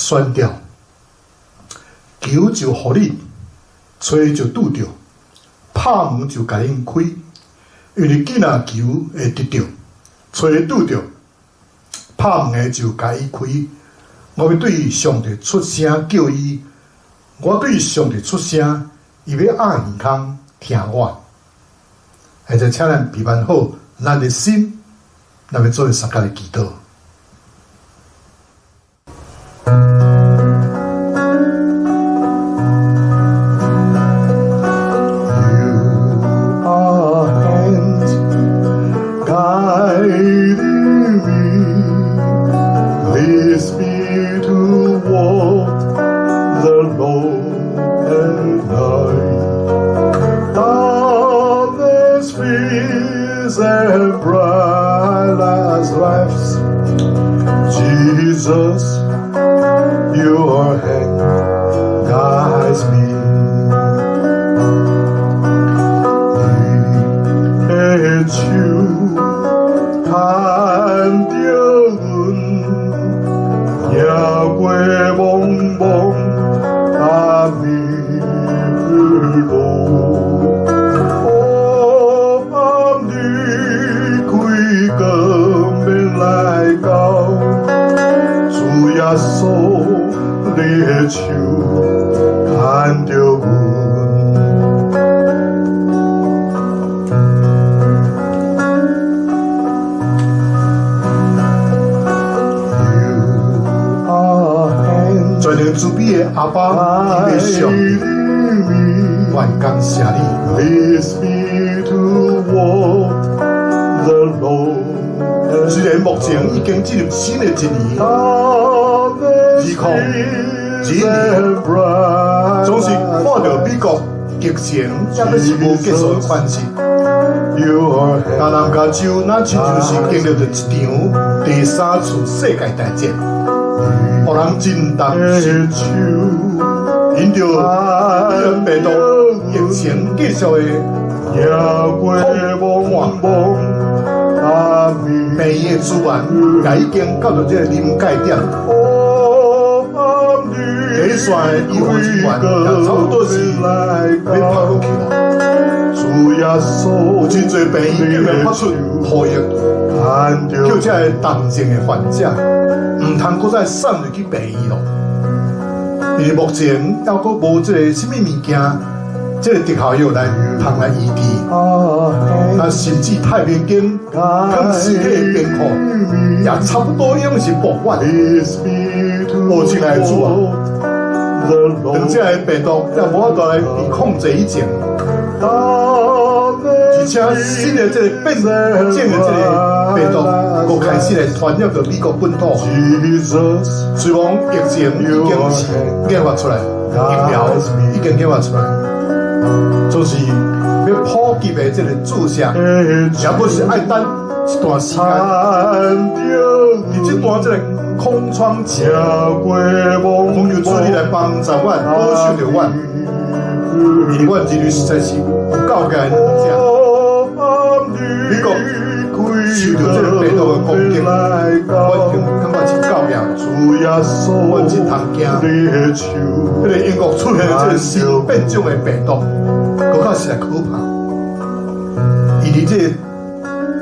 宣調，求就予你，揣就拄著，拍門就共𪜶開。因為囝若求會得著，揣會拄著，拍門的就共伊開。我欲對上帝出聲叫伊，我對上帝出聲，伊欲掩耳孔聽我。現在請咱備辦好咱的心，咱欲做相共來祈禱。 Your hand guiding me, leads me toward the lonely night. Darkness flees and bright light arrives. Jesus, your hand guides me. 你的手牽著阮，行過茫茫的迷路，黑暗你開光明來到，主耶穌，你的手牽著阮。Your hand 全能慈悲的阿爸，天父上帝，我感謝你。 leads me toward the Lord. 雖然目前已經進入新的一年，2021年，總是看著美國疫情猶閣是無結束的款式。東南加州若親像是經歷著一場第三次世界大戰，予人真擔心。因著這個病毒疫情繼續的擴散，病院的資源也已經到著這個臨界點。第一線的醫護人員也差不多是欲拍落去啦。有真濟病院竟然發出呼籲，叫這个重症的患者毋通閣再送入去病院囉。因為目前猶閣無這個啥物物件，這個特效藥來通來醫治。啊，甚至太平間囥屍體的冰庫也差不多已經是爆滿。哦，親愛的主啊，當這個病毒猶無法度來被控制以前，而且新的這個變種的這個病毒，閣開始來傳染到美國本土。雖然疫情已經是研發出來，疫苗已經研發出來，就是欲普及的這個注射，也閣是愛等一段時間。佇這段這個空窗期，懇求主你來幫助阮，保守著阮，因為阮兒女實在是有夠的軟弱。美國受著這個病毒的攻擊，我已經感覺真夠額，阮真通驚。彼个英國出現的這個新變種的病毒，閣較實在可怕。伊佇這個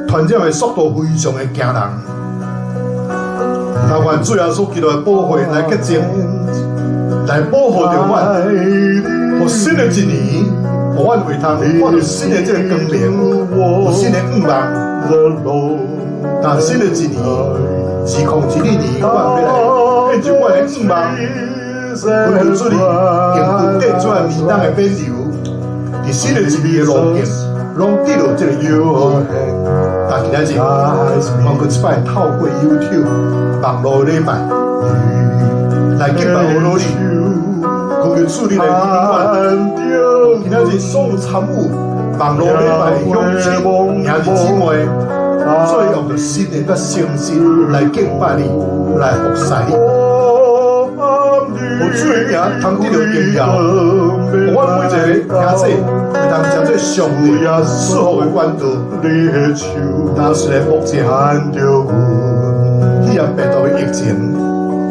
傳染的速度非常的驚人。但願主耶穌基督的寶血來潔淨，來保護著阮，予新的一年，予阮會通看著新的這個光明，有新的願望。但新的一年，2021年，阮欲來變成阮的願望，懇求主你用恩典做年冬的免流，佇新的一年的路徑，攏得著這個優惠。但今仔日，我閣一擺透過 YouTube 網路禮拜來敬拜阿羅你，懇求主你來憐憫阮。今仔日所有參與網路禮拜的鄉親兄弟姊妹，做用著信念佮誠實來敬拜你，來服侍你。予主的名通得著榮耀，予阮每一个聽者會當成做上帝賜福的管道。但雖然目前肺炎病毒的疫情，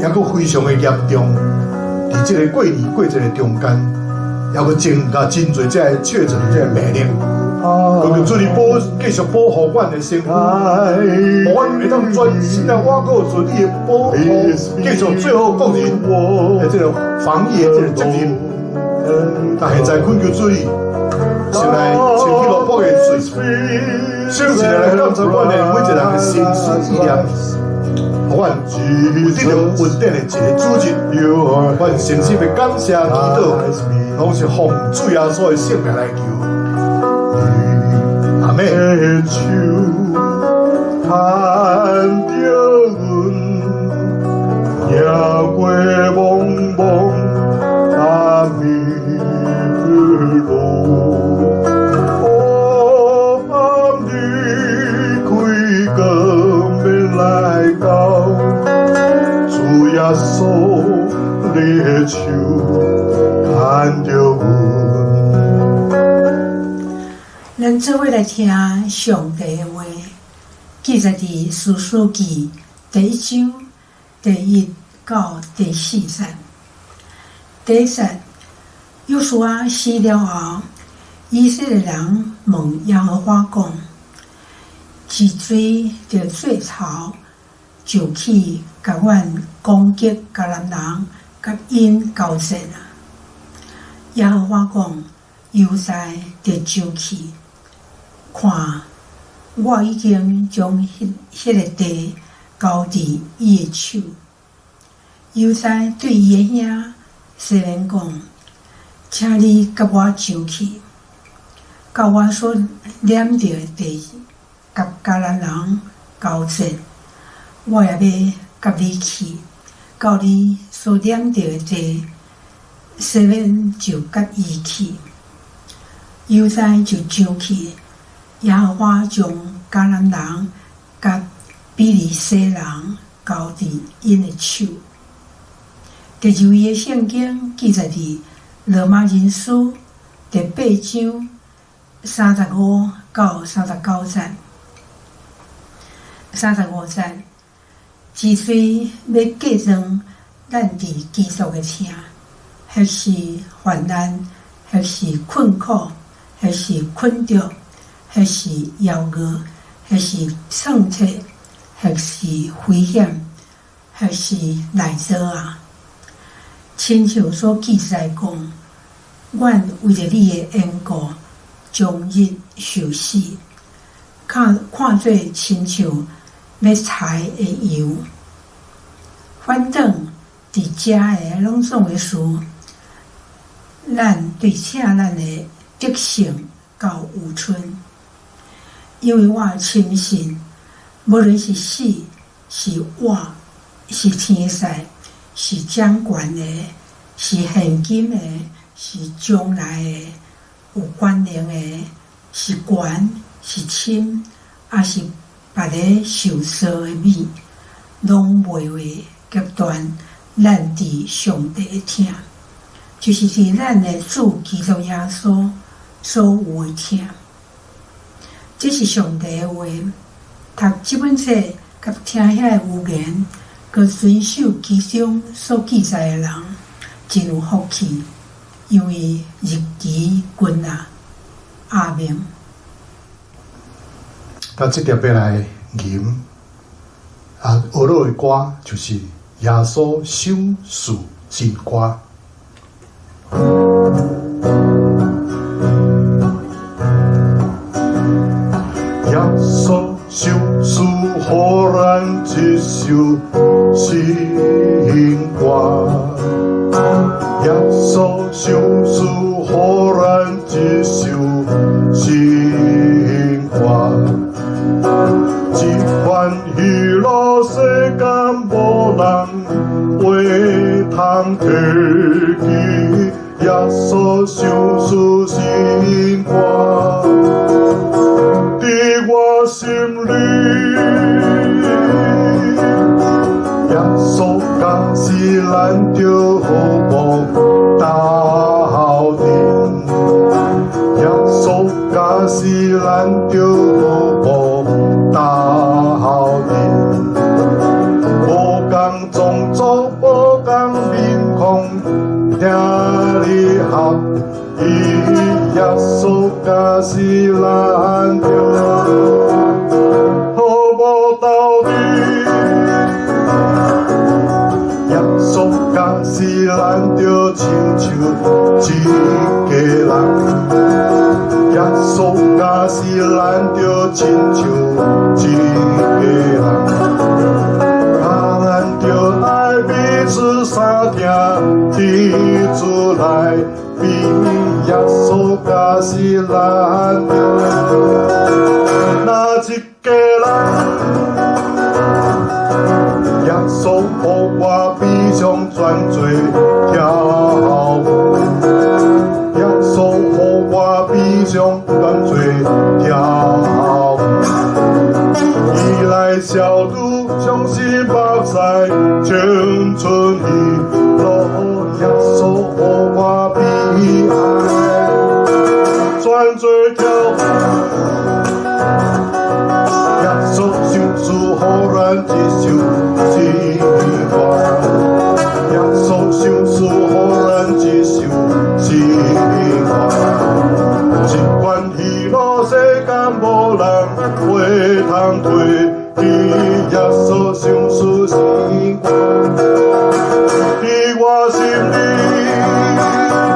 猶閣非常的嚴重。佇這个過年過節的中間，猶閣增加真濟這个確診這个病例。求求主你保繼續保護阮的身軀，予阮會當專心來倚靠主你的保護，繼續做好個人的這个防疫的這个責任。但現在懇求主你，先來清去蘿蔔的罪，相信來感謝阮的每一个人的心思意念，予阮有得著穩定的一个主日，阮誠心的感謝祈禱，攏是奉主耶穌的聖名來求。阿們。手牽著阮，行過茫茫暗暝的路，黑暗離開光明來到，主耶穌你的手牽著阮。咱做伙來聽上帝的話，記載佇士師記第一章第一到第四節。第一節，約書亞死了後，以色列人問耶和華講：一錘著做頭，就去共阮攻擊迦南人，佮𪜶交戰啊！耶和華講：猶大著上去，看，我已經將彼个地交佇伊的手。猶大對伊的兄西緬講：請你佮我上去，到我所攕著的地，佮迦南人交戰。我也欲佮你去，到你所攕著的地。西緬就佮伊去，猶大就上去。耶和華將迦南人佮比利洗人交佇𪜶的手。第二位的聖經記載佇羅馬人書第八章35到39節。35節，只需欲隔斷咱佇基督的疼，或是患難，或是困苦，或是困著，或是枵餓，或是創切，或是危險，或是內刀啊！親像所記載講，阮為著你的緣故，終日受死，看看做親像欲刣的羊。反轉佇遮的攏總的事，咱對請咱的得勝到有賰。因為我深信，無論是死是活，是天使，是掌權的，是現今的，是將來的，有權能的，是懸是深，抑是別个受造的物，攏袂會隔斷咱佇上帝的疼，就是佇咱的主基督耶穌所有的疼。這是上帝的話，讀這本冊佮聽遐个預言，佮遵守其中所記載的人，真有福氣，因為日期近啊。阿們。咱這碟欲來吟啊，學樂的歌就是耶穌賞賜真歌。耶穌賞賜予咱這首新歌，耶穌賞賜予咱這首新歌，這款喜樂世間無人會通提起，耶穌賞賜新歌。佇我心裡，耶穌敢是咱著好無鬥陣，耶穌敢是咱著好無鬥陣，無仝種族，無聽你合一，耶穌教示咱著好無鬥陣。耶穌教示咱著親像一家人，耶穌教示咱著親像一家人，啊，咱著愛彼此相疼，佇主內邊，耶穌教示咱著若一家人。耶穌予我悲傷轉做跳舞，耶穌予我悲傷轉做跳舞。伊來消除傷心目屎，青春喜樂，耶穌予我悲哀轉做跳舞。耶穌賞賜予咱一首新歌，耶穌賞賜予咱一首新歌。這款喜樂世間無人會通提起，耶穌賞賜新歌，佇我心裡，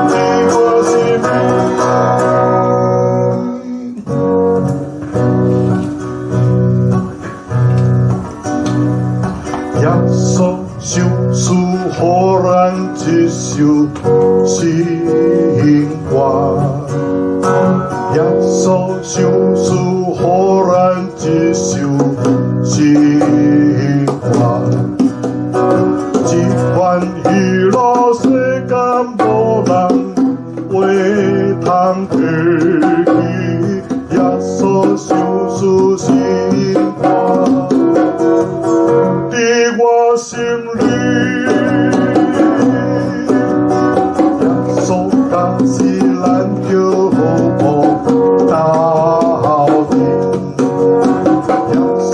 佇我心裡。耶穌賞賜予咱一首新歌，耶穌賞賜予咱一首新歌。這款喜樂世間無人會通提起，耶穌賞賜新歌，佇我心裡。耶穌教示咱著好無鬥陣，耶穌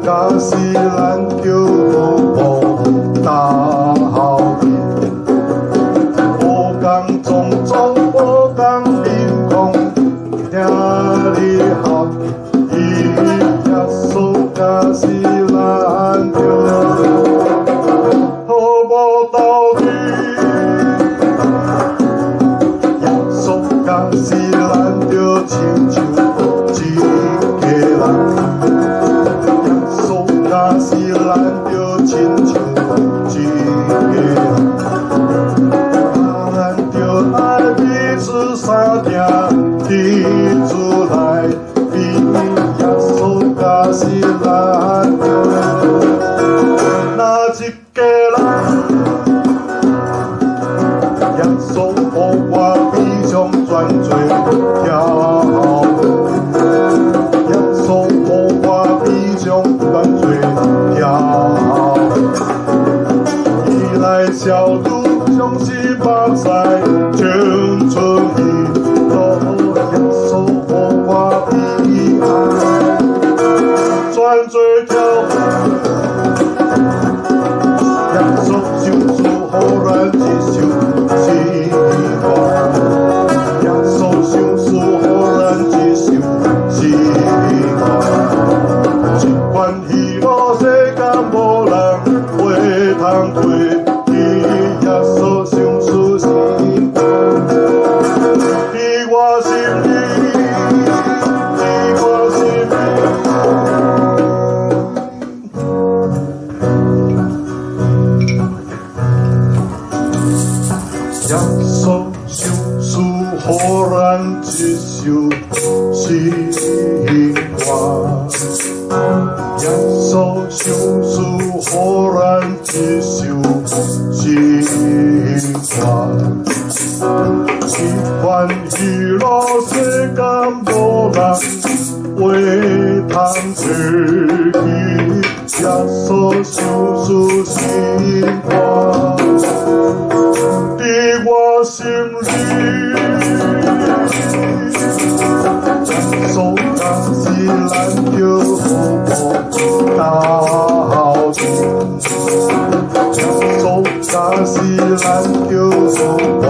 教示咱著好無鬥陣。無仝種族，無仝面孔，聽你合一，耶穌教示咱著好無鬥陣。耶穌教示咱著親像一家人，耶穌教示咱著親像一家人，啊，咱著愛彼此相疼，佇主內邊，耶穌教示咱著若一家人。耶穌予我悲傷轉做跳舞，耶穌予我悲傷轉做跳舞。伊來消除傷心目屎，青春喜樂，耶穌予我悲哀轉做跳舞。耶穌賞賜予咱一首新歌，耶穌賞賜予咱一首新歌。這款喜樂世間無人會通提起，耶穌賞賜新歌，佇我心裡，佇我心裡。耶穌賞賜予咱一首新歌，耶穌賞賜予咱一首新歌。這款喜樂世間無人會通提起，耶穌賞賜新歌，佇我心裡。耶穌教示咱著好無鬥陣，耶穌教示咱著好無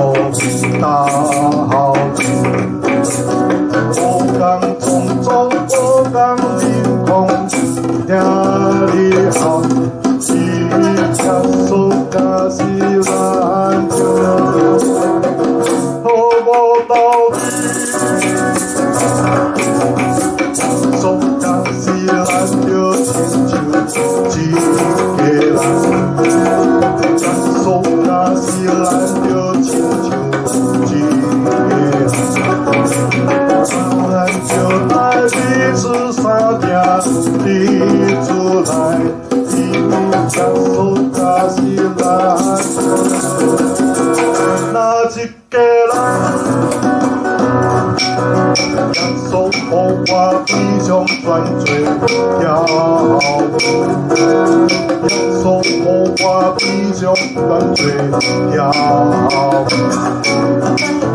予我悲傷轉做跳舞，耶穌予我悲傷轉做跳舞，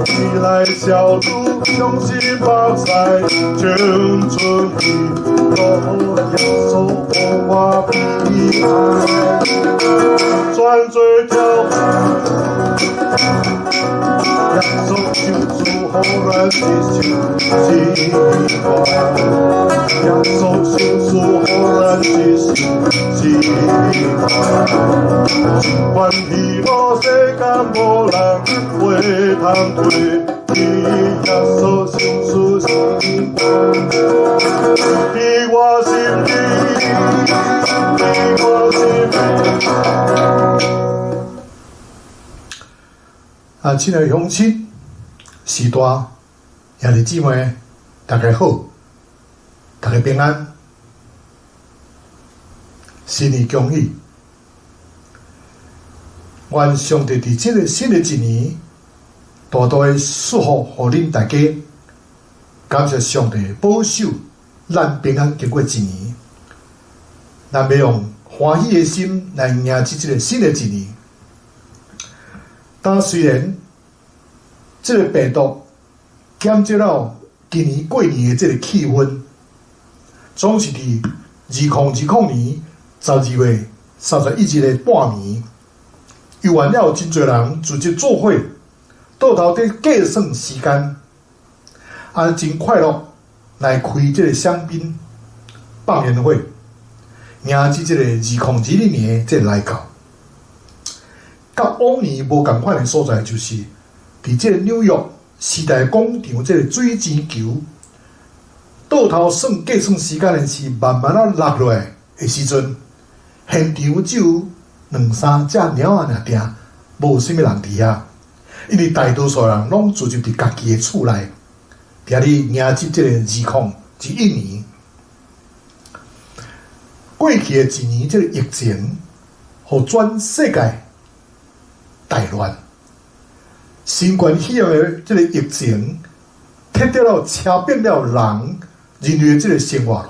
伊來消除傷心目屎，青春喜樂，耶穌予我悲哀轉做跳舞。耶穌救主予咱一生心肝，耶穌救主予咱一生心肝。這款喜樂世間無人會通替，耶穌救主心肝，佇我心裡，佇我心裡。啊，親愛的鄉親、序大、兄弟姊妹，大家好，大家平安，新年恭喜！願上帝佇這个新的一年，大大的祝福予恁大家。感謝上帝保守咱平安經過一年，咱欲用歡喜的心來迎接這个新的一年。但雖然這个病毒減少了今年過年的這个氣氛，總是佇2020年12月31日的半暝，猶原了有真濟人聚集做伙，倒頭佇計算時間，啊，真快樂來開這个香檳放煙火，迎接這个2021年的這个來到。佮往年無仝款的所在，就是佇這个紐約時代廣場這个水晶球，倒頭算計算時間的是慢慢仔落落來的時陣，現場只有兩三隻貓仔爾定，無啥物人佇遐，因為大多數人攏聚集佇家己的厝內，佇遐咧迎接這个2021年。過去的一年，這个疫情，予全世界大亂，新冠肺炎的這个疫情，徹底了車變了人人類的這个生活。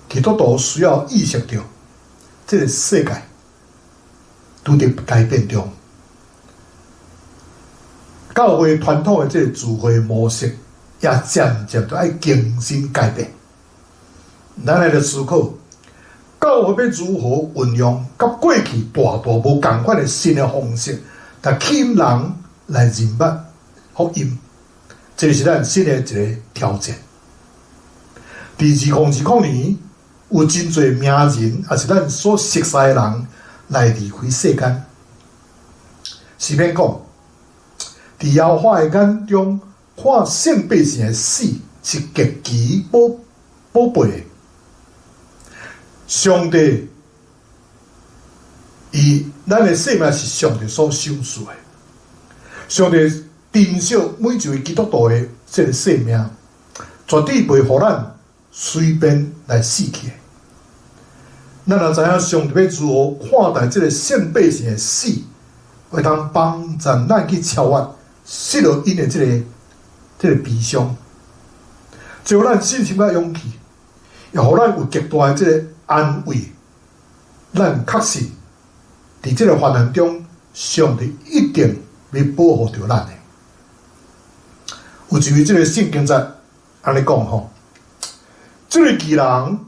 基督徒需要意識到，這个世界拄佇改變中，教會傳統的這个聚會模式也漸漸都愛更新改變。咱來著思考，教會欲如何運用佮過去大大無仝款的新的方式，來吸引人來認捌福音，這是咱新的一个挑戰。佇2020年，有真濟名人，抑是咱所熟似的人來離開世間。詩篇講，佇耶和華的眼中，看聖百姓的死是極其寶寶貝的。上帝，伊咱的生命是上帝所賞賜的。上帝珍惜每一位基督徒的這个生命，絕對袂予咱隨便來死去的。咱若知影上帝欲如何看待這个聖百姓的死，會當幫助咱去超越失落𪜶的這个悲傷，予咱信心佮勇氣，也予咱有極大的這个安慰。咱確信，佇這个患難中，上帝一定欲保護著咱的。有一位這个聖經節按呢講吼，這个義人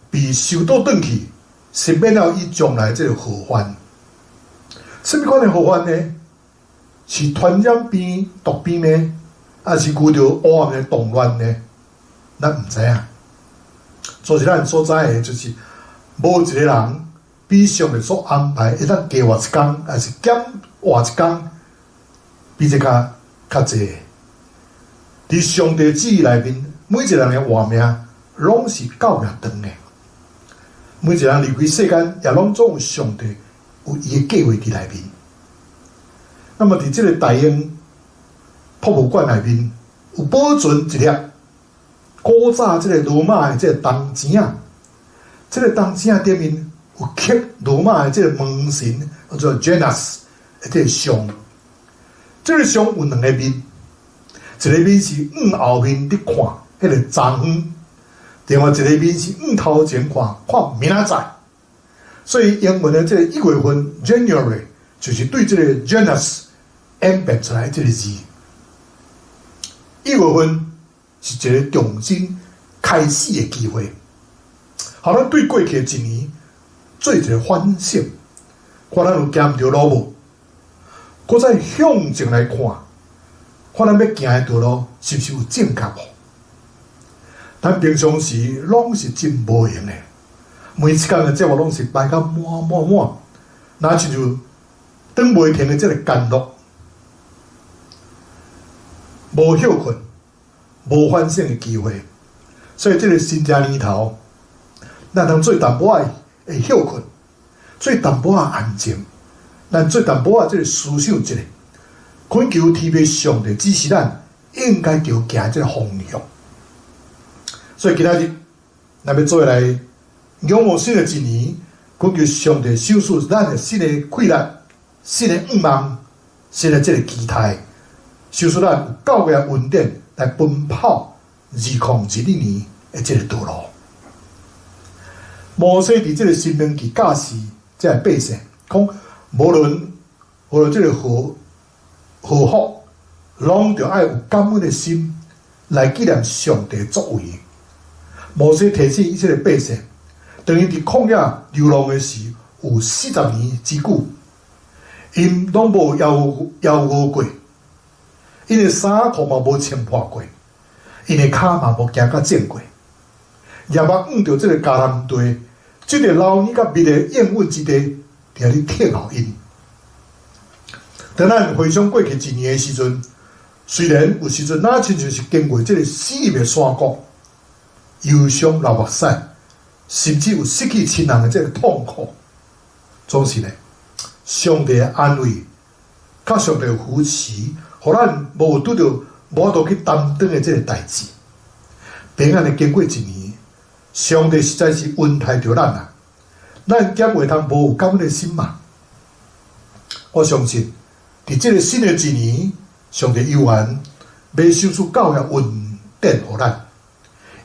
被收倒轉去，是免了伊將來這个禍患。啥物款的禍患呢？是傳染病、毒病呢，抑是遇著黑暗的動亂呢？咱毋知影。所以咱所知的，就是無一个人比上帝所安排會當加活一工，抑是減活一工，比這較較濟。佇上帝旨意內面，每一個人的活命攏是夠命長的。每一個人離開世間，也攏總有上帝有伊的計畫佇內面。那麼佇這個大英博物館內面，有保存一粒古早這個羅馬的這個銅錢仔，這個銅錢仔頂面有刻羅馬的這個門神，叫做 Janus 的這個像。這個像有兩个面，一个面是向後面佇看，彼個昨昏，另外一個面是向頭前看，看明仔載。所以英文的這個一月份 January 就是對這個 Janus 演變出來這個字。一月份是一個重新開始的機會，予咱對過去的一年做一個反省，看咱有行毋著路無？閣再向前來看，看咱欲行的道路是毋是有正確無？咱平常時攏是真無閒的，每一工的節目攏是排甲滿滿滿，若親像轉袂停的這个工作，無歇睏、無反省的機會，所以這个新正年頭，咱通做淡薄仔的歇睏，做淡薄仔安靜，咱做淡薄仔這个思想一下，懇求天父上帝指示咱應該著行這个方向。所以今仔日，咱欲做伙來仰望新的一年，懇求上帝賞賜咱的新的氣力、新的願望、新的這个期待，賞賜咱有夠的恩典來奔跑2021年的這个道路。摩西佇這个申命記教示這个百姓，講無論無論這个何何福，攏著愛有感恩的心來紀念上帝作為。摩西提醒以色列百姓，當𪜶佇曠野流浪的時，有40年之久，𪜶攏無枵枵餓過，𪜶的衫褲嘛無穿破過，𪜶的跤嘛無行甲蹛過。也捌向著這个迦南地，這个流奶佮蜜的應允之地，佇遐咧等候𪜶。當咱回想過去一年的時陣，雖然有時陣若親像是經過這个死蔭的山谷，憂傷流目屎，甚至有失去親人的這个痛苦，總是呢，上帝的安慰，佮上帝的扶持，予咱無拄著無法度去擔當的這个代誌。平安的經過一年，上帝實在是恩待著咱啊！咱敢會通無有感恩的心嘛？我相信，佇這个新的一年，上帝猶原欲賞賜夠的恩典予咱。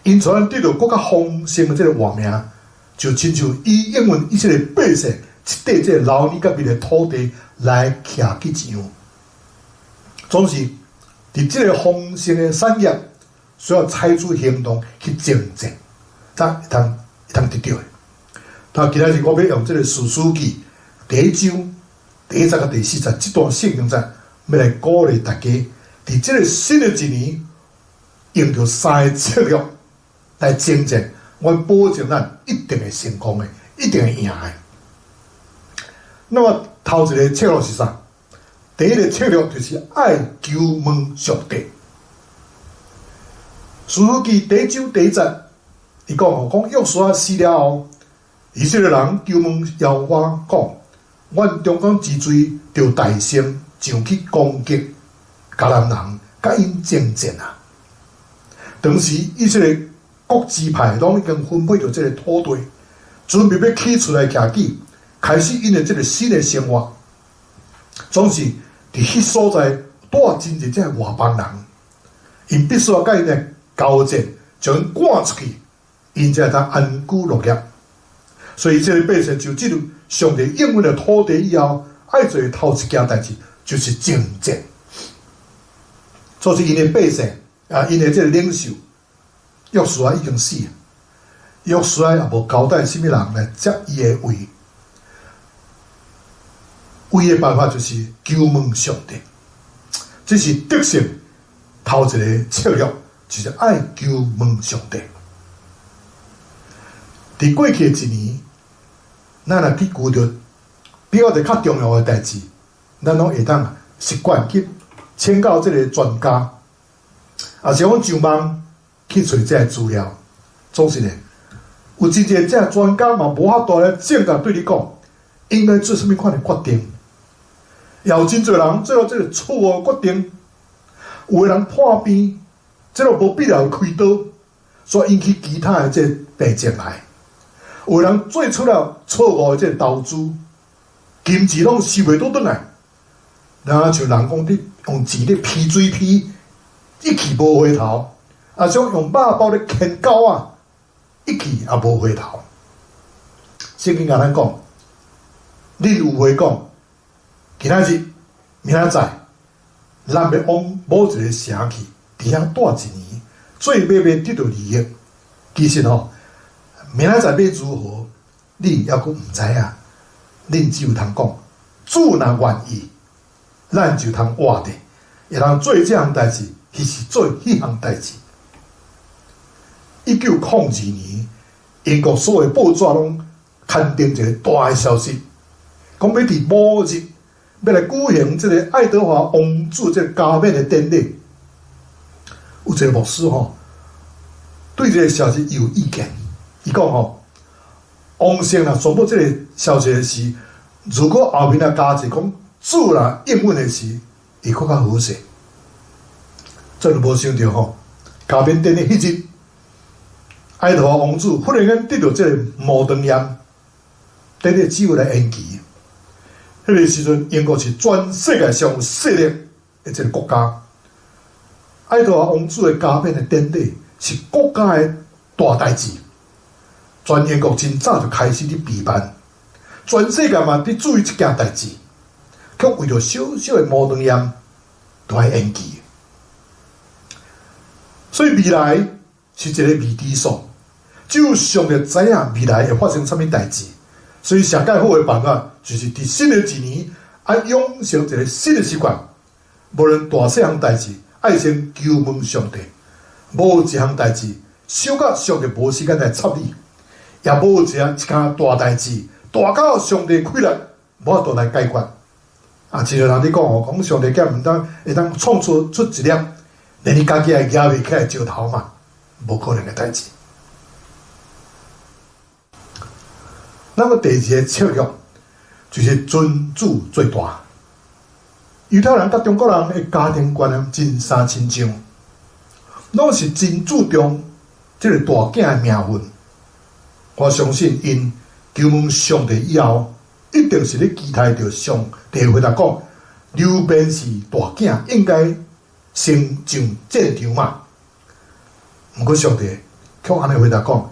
𪜶予咱得著閣較豐盛的這个活命，就親像伊應允以色列百姓，一塊這个流奶佮蜜的土地來徛起一樣。總是佇這个豐盛的產業，需要採取行動去爭戰，才會通會通得著的。但今仔日我欲用這个士師記第一章第一節佮第四節這段聖經節，欲來鼓勵大家，佇這个新的一年，用著三个策略來征戰，我保證咱一定會成功的，一定會贏的。那麼頭一个策略是啥？第一个策略就是愛求問上帝。士師記第一章第一節，伊講吼，講約書亞死了後，以色列人求問耶和華講：阮中間之罪著大聲上去攻擊迦南人，佮𪜶征戰啊！當時以色列各支派攏已經分配著這个土地，準備欲起出來徛起，開始𪜶的這个新的生活。總是佇彼所在蹛真濟這个外邦人，𪜶必須愛佮𪜶來交戰，將𪜶趕出去，𪜶才會當安居樂業。所以，這个百姓就進入上帝應允的土地以後，愛做的頭一件代誌就是征戰。所以，𪜶的百姓啊，𪜶的這个領袖約書亞已經死，約書亞也無交代啥物人來接伊的位。唯一的辦法就是求問上帝，這是得勝頭一个策略，就是愛求問上帝。佇過去的一年，咱若去求著比較一個較重要的代誌，咱攏會當習慣去請教這个專家，抑是講上網去揣這个資料。總是呢，有真濟這个專家嘛無法度來正確對你講，應該做啥物款的決定。也有真濟人做了這个錯誤決定，有的人破病，這个無必要的開刀，所以引起其他的這个病症來。有的人做出了錯誤的這个投資，金錢攏收袂倒轉來，若像人講你用錢咧批水批，一去無回頭，啊像用肉包咧牽狗仔，一去也無回頭。聖經共咱講，恁有話講，今仔日、明仔載，咱欲往某一个城去，佇遐蹛一年，做買賣得著利益。其實吼，明仔載欲如何，恁猶閣毋知影。恁只有通講，主若願意，咱就通活著，會通做這項代誌，抑是做彼項代誌。1902年，英國所有報紙攏刊登一个大的消息，講欲佇某日欲來舉行這个愛德華王子這个加冕的典禮。有一个牧師吼，對這个消息有意見，伊講吼，王室若宣布這个消息的時，如果後面若加一個講主若應允的時，會閣較好勢。真無想著吼，加冕典禮彼日，愛德華王子忽然間得著這个毛腸炎，典禮只有來延期。彼个時陣，英國是全世界上有勢力的一个國家。愛德華王子的加冕的典禮是國家的大代誌，全英國真早就開始佇備辦，全世界嘛佇注意這件代誌，卻為著小小的毛腸炎都愛延期。所以未來是一个未知數，只有上帝知影未來會發生啥物代誌。所以上蓋好的辦法，就是佇新的一年愛養成一个新的習慣，無論大細項代誌，愛先求問上帝。無一項代誌，小到上帝無時間來插你，也無一項大代誌，大到上帝氣力無法度來解決。啊，真濟人咧講哦，講上帝敢毋當會當創造出一粒連伊家己也舉袂起來的石頭嘛？無可能的代誌。那麼第二个策略就是尊主最大。猶太人佮中國人的家庭觀念真相親像，攏是真注重這个大囝的名分。我相信𪜶求問上帝以後，一定是咧期待著上帝回答講，流便是大囝，應該先上戰場嘛。毋過上帝卻按呢回答講，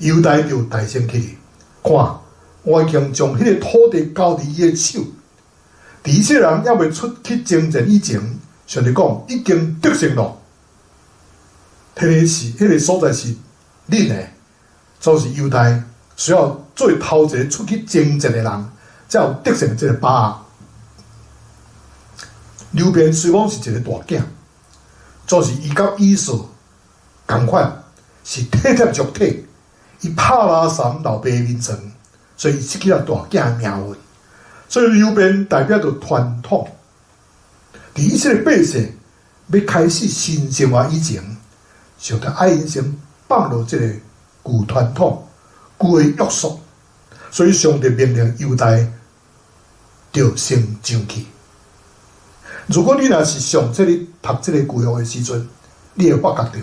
猶大就大先起去，看，我已經將彼个土地交佇伊的手。佇以色列人猶未出去征戰以前，上帝講已經得勝囉。彼个所在是恁的，就是猶大需要做頭一个出去征戰的人，才有得勝這个把握。流便雖講是一个大囝，就是伊佮以掃仝款，是體貼肉體，伊拍拉三老爸眠床，所以伊失去了大囝的名分。所以流便代表著傳統。佇以色列百姓欲開始新生活以前，上帝愛𪜶先放落這个舊傳統、舊的約束，所以上帝命令猶大著先上去。如果你若是上這个讀這个舊約的時陣，你會發覺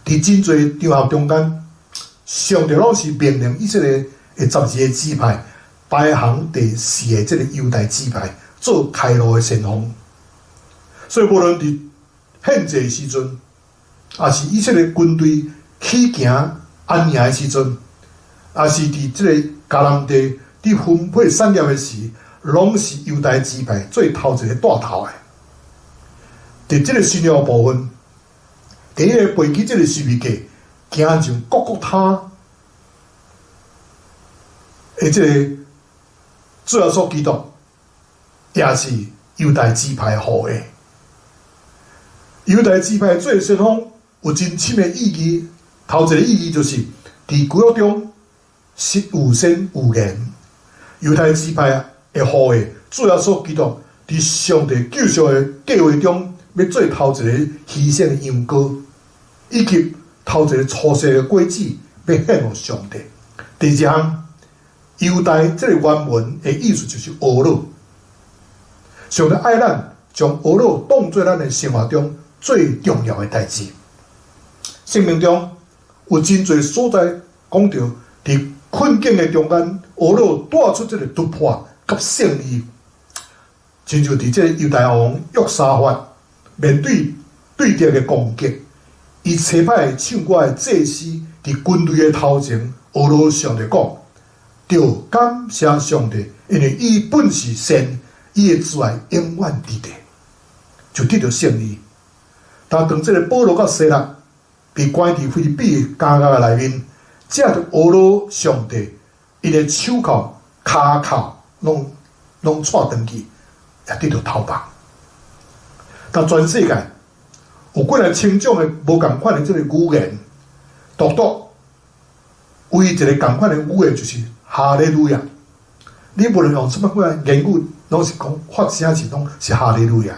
著，佇真濟場合中間，上帝攏是命令以色列的12个支派排行第四个這个猶大支派做開路的先鋒。所以無論佇獻祭的時陣，抑是以色列軍隊起行安營的時陣，抑是佇這個迦南地佇分配產業的時，攏是猶大支派做頭一個帶頭的。佇這个新約部分，第一个背起這个十字架，行上各各他的這个主耶穌基督，也是猶大支派後裔。猶大支派做先鋒有真深的意義。頭一个意義就是，佇舊約中是有先有言。猶大支派的後裔主耶穌基督，佇上帝救贖的計劃中，欲做頭一個犧牲的羊羔，以及頭一個初生的果子，欲獻予上帝。第二項，猶大這個原文的意思就是呵咾。上帝愛咱，將呵咾當做咱的生活中最重要的代誌。生命中有真濟所在講著，佇困境的中間，呵咾帶出這个突破佮勝利。親像佇這个猶大王約沙法面對對敵的攻擊，伊差派唱歌的祭司佇軍隊的頭前，呵咾上帝講：著感謝上帝，因為伊本是善，伊的慈愛永遠佇地，就得著勝利。但當這个保羅佮西拉被關佇腓立比監獄的內面，藉著呵咾上帝，𪜶的手銬、跤銬攏攏掣斷去，也得著投放。但全世界有幾若千種的無仝款的這个語言，獨獨唯一一个仝款的語言就是哈利路亞。你無論用啥物款的言語，攏是講發聲是攏是哈利路亞。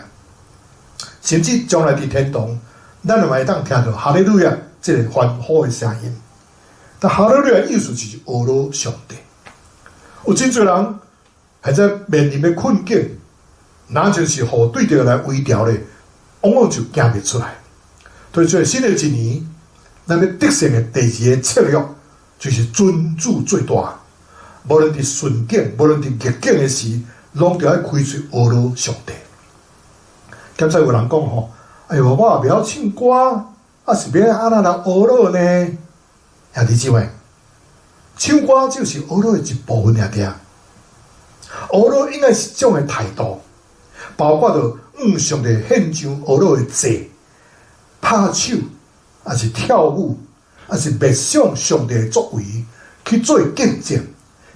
甚至將來佇天堂，咱嘛會當聽著哈利路亞這个歡呼的聲音。但哈利路亞意思就是呵咾上帝。有真濟人現在面臨的困境，若就是予對著來圍牢咧，往往就行袂出來。所以，這新的一年，咱欲得勝的第二个策略，就是尊主做大。無論佇順境，無論佇逆境的時，攏著愛開喙呵咾上帝。敢才有人講吼，哎喲，我也袂曉唱歌，啊是欲按怎來呵咾呢？兄弟姊妹，唱歌就是呵咾的一部分爾爾。呵咾應該是一種的態度，包括著向上帝獻上呵咾的祭、拍手，抑是跳舞，抑是默想上帝的作為，去做見證。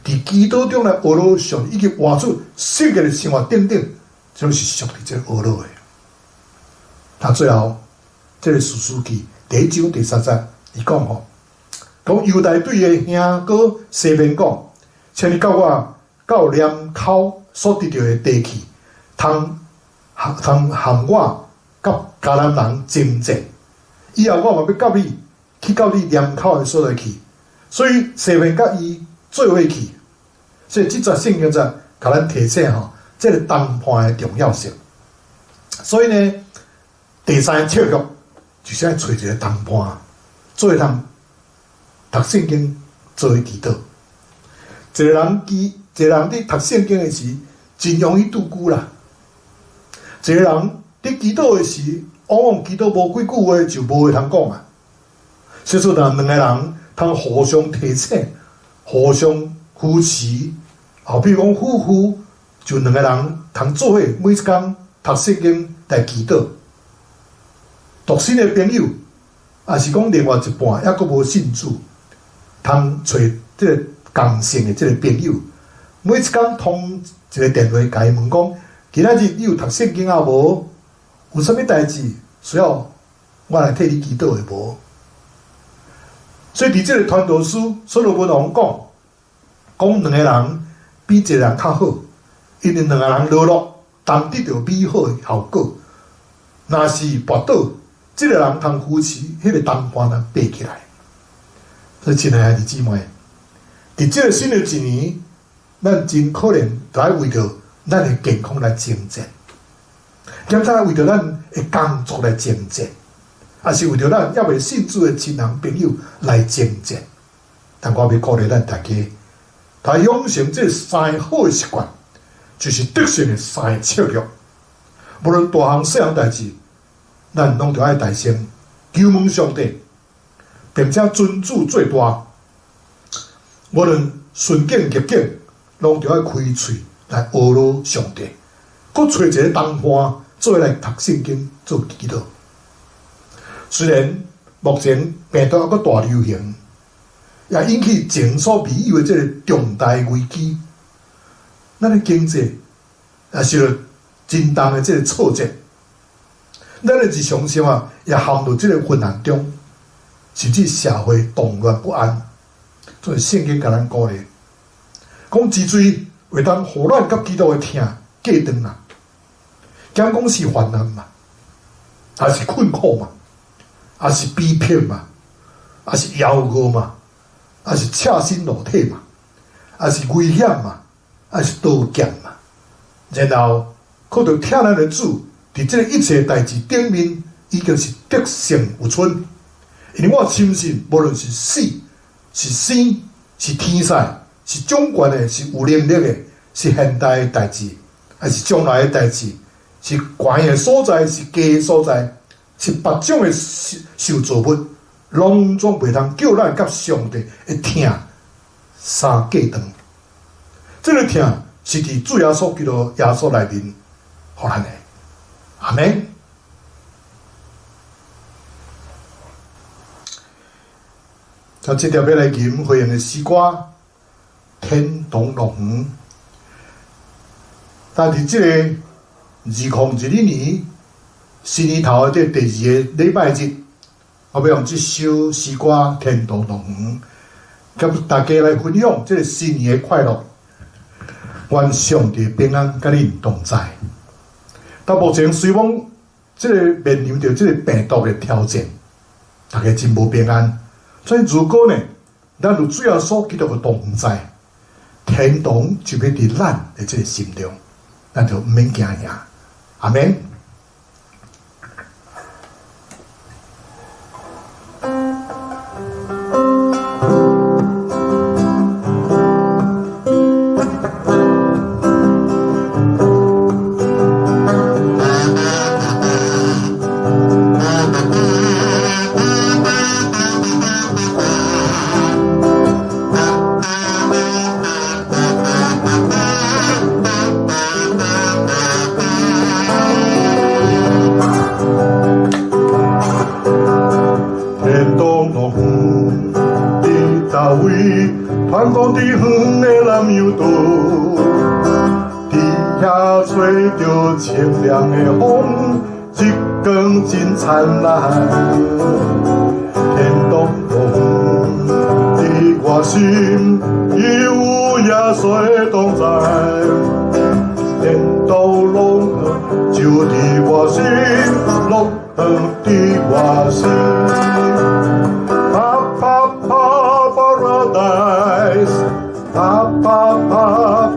佇祈禱中來呵咾上帝，以及活出聖潔的生活等等，這攏是屬佇這個呵咾的。他最後，這个士師記第一章第三節，伊講吼，講猶大隊的兄哥西緬講，請你佮我到殮口所得著的地去，通通和我佮迦南人爭戰。以後我嘛欲佮你去到你殮口的所在去，所以西緬佮伊做伙去。所以這節聖經節共咱提醒吼，這个同伴的重要性。所以呢，第三个策略就是愛揣一个同伴，做伙通讀聖經，做伙祈禱。一個人祈，一個人佇讀聖經的時，真容易拄久啦。一個人佇祈禱的時，往往祈禱無幾句話就無話通講啊。所以說，若兩個人通互相提醒、互相扶持，後比如講夫婦，就兩個人通做伙每一工讀聖經來祈禱。獨身的朋友，抑是講另外一半猶閣無信主，通揣這个仝性的這个朋友，每一工通一个電話，共伊問講：今仔日你有讀聖經啊無？有啥物代誌需要我來替你祈禱的無？所以佇這个傳道書所羅門王講，講兩个人比一个人較好，因為兩个人勞碌，當得著美好的效果。若是跋倒，這个人通扶持，彼个同伴通爬起來。所以，親愛的兄弟姊妹，佇這个新的一年，咱真可能著愛為著咱的健康來征戰，兼且為著咱的工作來征戰，抑是為著咱猶未信主的親人朋友來征戰。但我欲鼓勵咱大家，來養成這三个好的習慣，就是得勝的三个策略。無論大項細項代誌，咱攏著愛大聲求問上帝，並且尊主做大。無論順境逆境，攏著愛開喙來呵咾上帝，閣揣一個同伴做伙來讀聖經做祈禱。雖然目前病毒猶閣大流行，也引起前所未有的這个重大危機，咱的經濟也受著真重的這个挫折，咱的日常生活也陷入這个混亂中，甚至社會動亂不安。所以聖經共咱鼓勵，講這罪會當予咱佮基督的疼隔斷啊，敢講是患難嘛，抑是困苦嘛，抑是逼迫嘛，抑是枵餓嘛，抑是赤身露體嘛，抑是危險嘛，抑是刀劍嘛。然後靠著疼咱的主，佇這个一切代誌頂面，已經是得勝有剩。因為我深信，無論是死、是生、是天使、是掌權的、是有能力的、是現代的代誌，抑是將來的代誌，是懸的所在，是低的所在，是別種的受造物，攏總袂通叫咱佮上帝的疼相隔斷。這个疼是佇主耶穌基督耶穌內面予咱的。阿們。啊，這條欲來吟惠榮的詩歌《天堂樂園》，但是這个2022年新年頭的這第二个禮拜日，我欲用這首詩歌《天堂樂園》，佮大家來分享這个新年的快樂。願上帝平安佮恁同在。到目前雖罔這个面臨著這个病毒的挑戰，大家真無平安。所以如果呢，咱有主耶穌基督的同在，天堂就欲佇咱的這个心中，咱就毋免驚嚇。阿們。天堂樂園佇佗位？傳講佇遠的南洋島，佇遐吹著清涼的風，日光真燦爛。天堂樂園佇我心，有耶穌的同在。天堂樂園就佇我心，樂園佇我心。Pa pa pa paradise, pa pa pa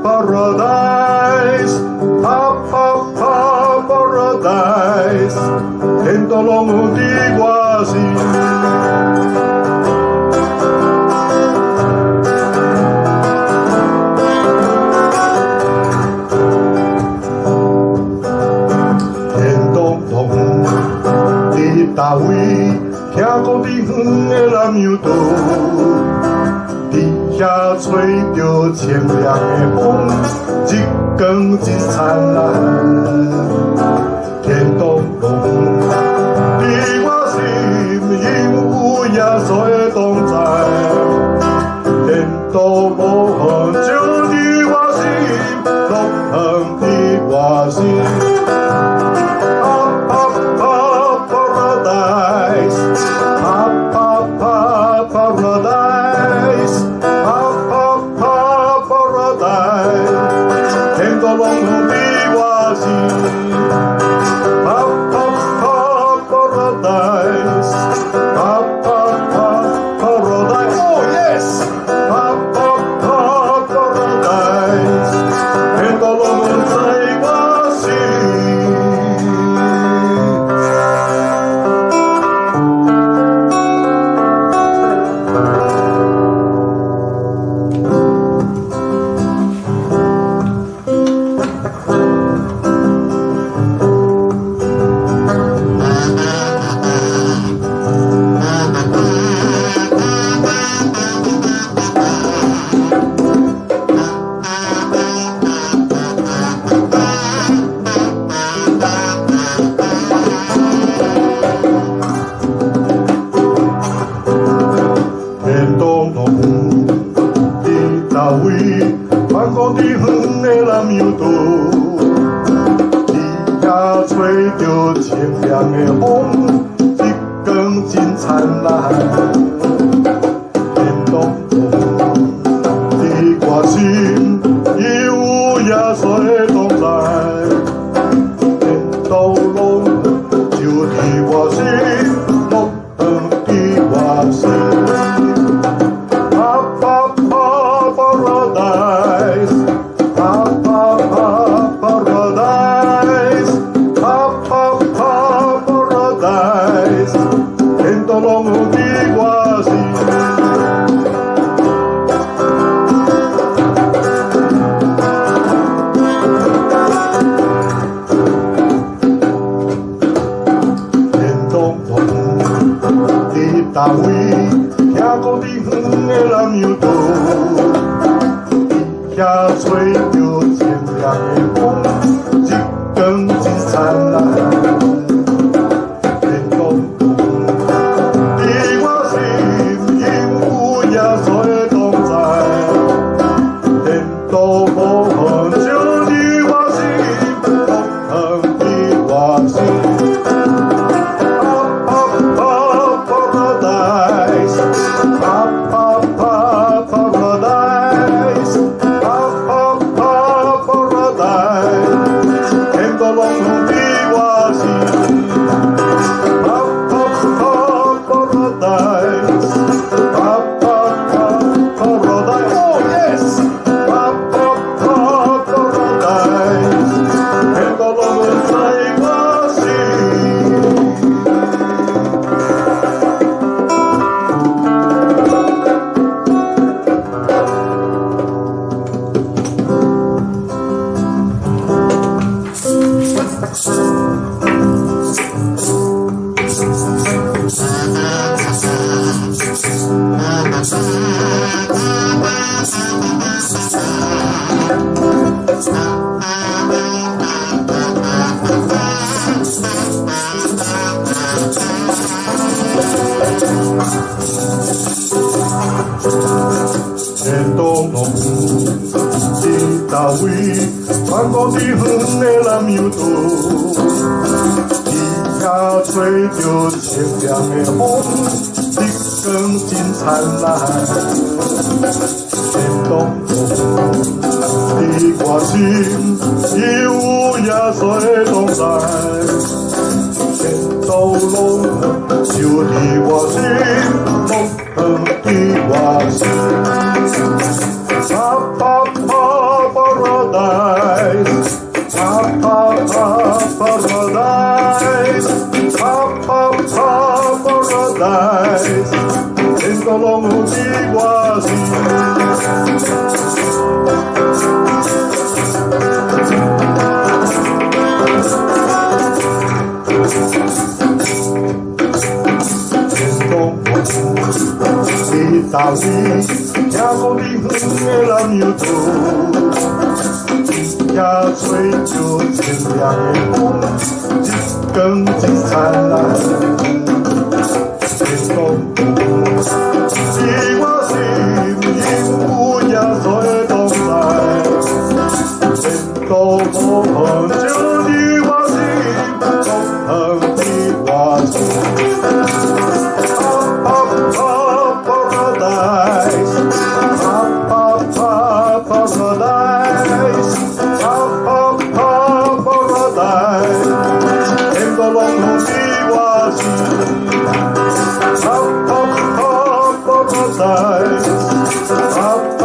paradise, pa pa pa paradise，天堂樂園佇我心。天堂樂園佇佗位？聽講佇遠的南洋島，佇遐吹著清涼的風，日光真燦爛。天堂樂園佇我心，因有耶穌的同在。天堂樂園就佇我心，樂園佇我心。Pa pa pa paradise, pa pa pa paradise, pa pa pa paradise，天堂樂園佇我心。Pa pa pa paradise, pa pa pa paradise, oh yes, pa pa pa paradise，天堂樂園在我心。天堂樂園佇佗位？傳講佇遠的南洋島，佇遐吹著清涼的風，日光真燦爛。天堂樂園佇我心，有耶穌的同在。天堂樂園就佇我心，樂園佇我心。Pa pa pa paradise, pa pa pa paradise, pa pa pa paradise，天堂樂園佇我心。天堂佗位？聽講佇遠的南洋島，遐吹著清涼的風，日光真燦爛。天堂佇我心，因有耶穌的同在。天道無痕就佇我心，無痕佇我心。Paradise, pa pa pa paradise, pa pa pa paradise，天國攏佇我心。Pa pa pa paradise, pa pa pa paradise, oh yes, pa pa pa paradise，天國攏在我心。天堂攏佇佗位？傳講佇遠的南洋島，佇遐吹著清涼的風，日光真燦爛。天堂佇我心，有耶穌的同在。天道攏就佇我心，攏佇我心。Pa pa pa paradise, pa pa pa paradise, pa pa pa paradise，天國攏佇我心。天堂佇佗位？聽講佇遠的南洋島，遐吹著清涼的風，日光真燦爛。天堂佇我心，因有耶穌的同在。天道無痕就佇我心，無痕佇我心。Pa pa paradise, pa pa pa paradise, pa pa pa paradise，天國攏佇我心。Pa pa pa paradise, pa pa pa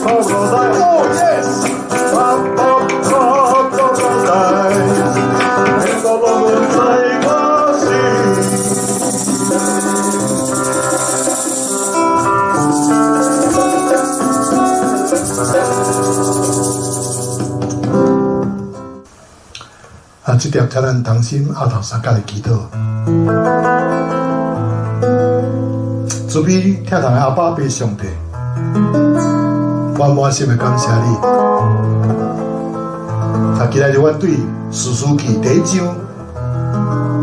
paradise, oh yes, pa pa pa paradise，天國攏在我心。啊，這碟請咱同心阿頭相共來祈禱。慈悲疼痛的阿爸父上帝，我滿心的感謝你。啊，今日阮對士師記第一章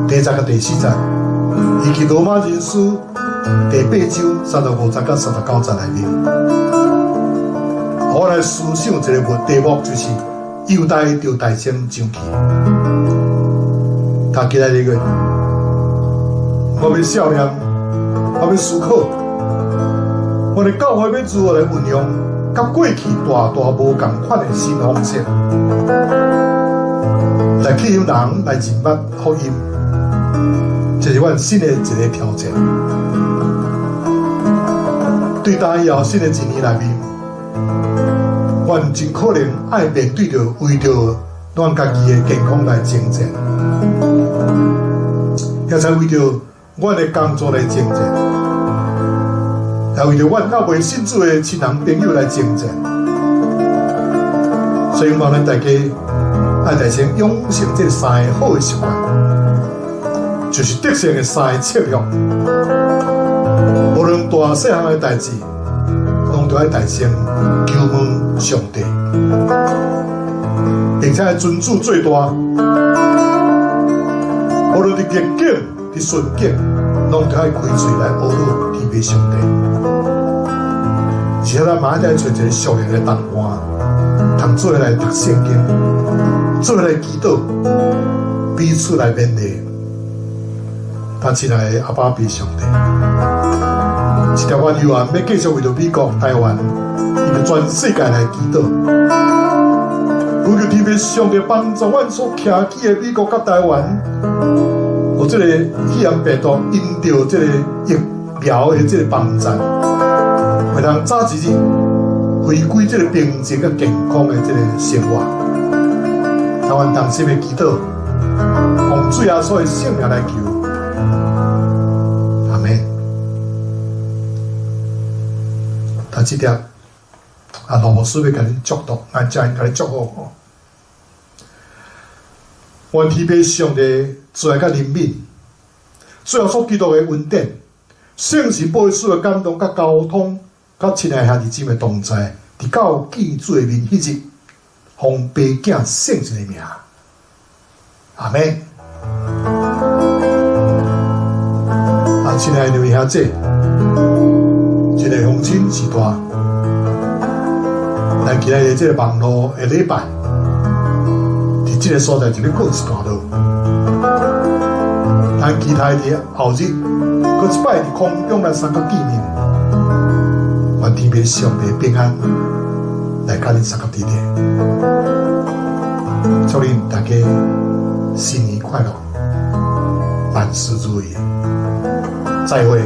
第10甲第4節，以及羅馬人書第8章35節到39節內面，我來思想一個問題目，就是猶大著大聲上去。他今日個，我欲少年，我欲思考，我的教會欲如何來運用，佮過去大大無仝款的新方式，來吸引人來認捌福音，這是阮新的一個挑戰。對今以後新的一年內面，阮真可能愛面對著為著咱家己的健康來征戰，也才為著阮的工作來征戰，也為著阮猶未信主的親人朋友來征戰。所以，望咱大家愛大聲養成這三个好的習慣。就是得勝的三个策略。無論大細項的代誌，攏著愛大聲求問上帝，並且愛尊主做大。無論佇逆境、佇順境，攏著愛開喙來阿魯天父上帝。而且咱嘛愛揣一个屬靈的同伴，通做伙來讀聖經，做伙來祈禱，彼此來勉勵。他親愛的阿爸父上帝，這條阮猶原欲繼續為著美國、台灣，以及全世界來祈禱。求求天父上帝幫助阮所徛起的美國佮台灣，予這个肺炎病毒因著這个疫苗的這个幫助，會當早一日回歸這個平靜佮健康的這個生活。台灣同心的祈禱，奉主耶穌的聖名來求，阿們。他這點啊，羅牧師欲共恁祝禱，咱才共你祝福吼。願天父上帝慈愛佮憐憫，主耶穌基督的恩典，聖神保惠師的感動佮交通，佮親愛兄弟姊妹同在，直到見主的面彼日，奉爸囝聖神的名，阿們。啊，親愛的兩位兄姐，親愛的鄉親序大，咱今仔日這个網路的禮拜，佇這个所在就欲告一段落。咱期待佇後日，閣一擺佇空中來相佮見面。願天父上帝平安來佮恁相佮佇咧。祝恁大家新年快樂，萬事如意，再會。